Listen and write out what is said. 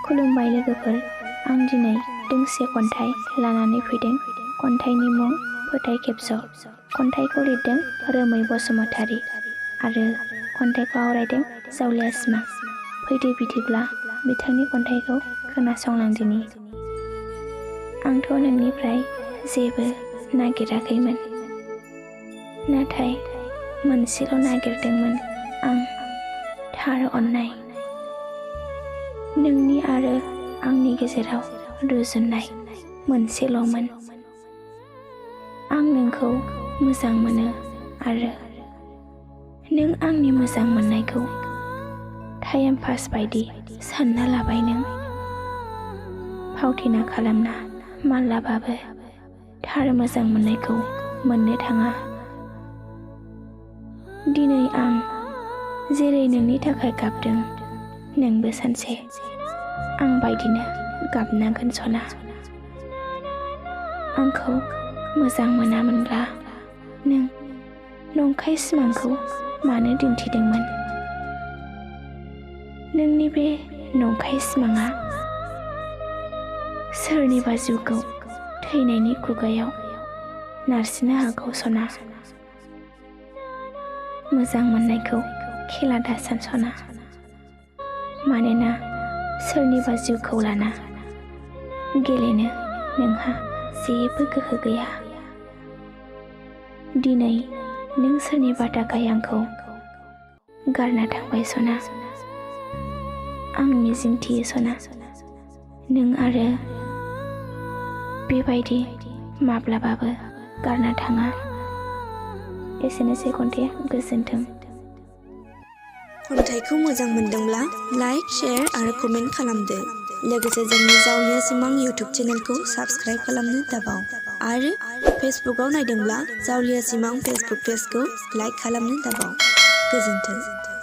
खुलुमबाय लोगोफोर, आं दिनै दोंसे खन्थाइ लानानै फैदों। खन्थाइनि मुं फोथाय खेबस'। खन्थाइखौ लिरदों रोमै बसुमतारी आरो खन्थाइखौ आवरायदों जावलिया सिमां। फैदो बिदिब्ला बिथांनि खन्थाइखौ खोनासंलांदिनि। आंथ' नोंनिफ्राय जेबो नागिराखैमोन, नाथाय मोनसेल' नागिरदोंमोन आं, थार अननाय। नोंनि आरो आंनि गेजेराव रुजुननाय मोनसेल'मोन। आं नोंखौ मोजां मोनो आरो नों आंनि मोजां मोननायखौ टाइम पास बायदि सानना लाबाय नों। फावथिना खालामना मालाबाबो थार मोजां मोननायखौ मोननो थाङा। दिनै आं जेरै नोंनि थाखाय गाबदों, नोंबो सानसे आं बायदिनो गाबनांगोन सना। आंखौ मोजां मोनामोनब्ला नों नंखाय सिमांखौ मानो दिन्थिदोंमोन? नोंनि बे नंखाय सिमाङा सोरनिबा जिउखौ थैनायनि खुगायाव नारसिननो हागौ सना। मोजां मोननायखौ खेला दासान सना, मानोना सोरनिबा जिउखौ लाना गेलेनो नोंहा जेबो गोहो गैया। दिनै नों सोरनिबा थाखाय आंखौ गारना थांबाय सना। आं मिजिंथियो सना, नों आरो बेबायदि माब्लाबाबो गारना थाङा। एसेनोसै खन्थाइया, गोजोन्थों। खन्थाइखौ मोजां मोनदोंब्ला लाइक, शेयार आरो कमेन्ट खालामदो। लोगोसे जोंनि जावलिया सिमां इउटुब चेनेलखौ साबस्क्राइब खालामनो दाबाव। आरो फेसबुकआव नायदोंब्ला जावलिया सिमां फेसबुक पेजखौ लाइक खालामनो दाबाव। गोजोन्थों।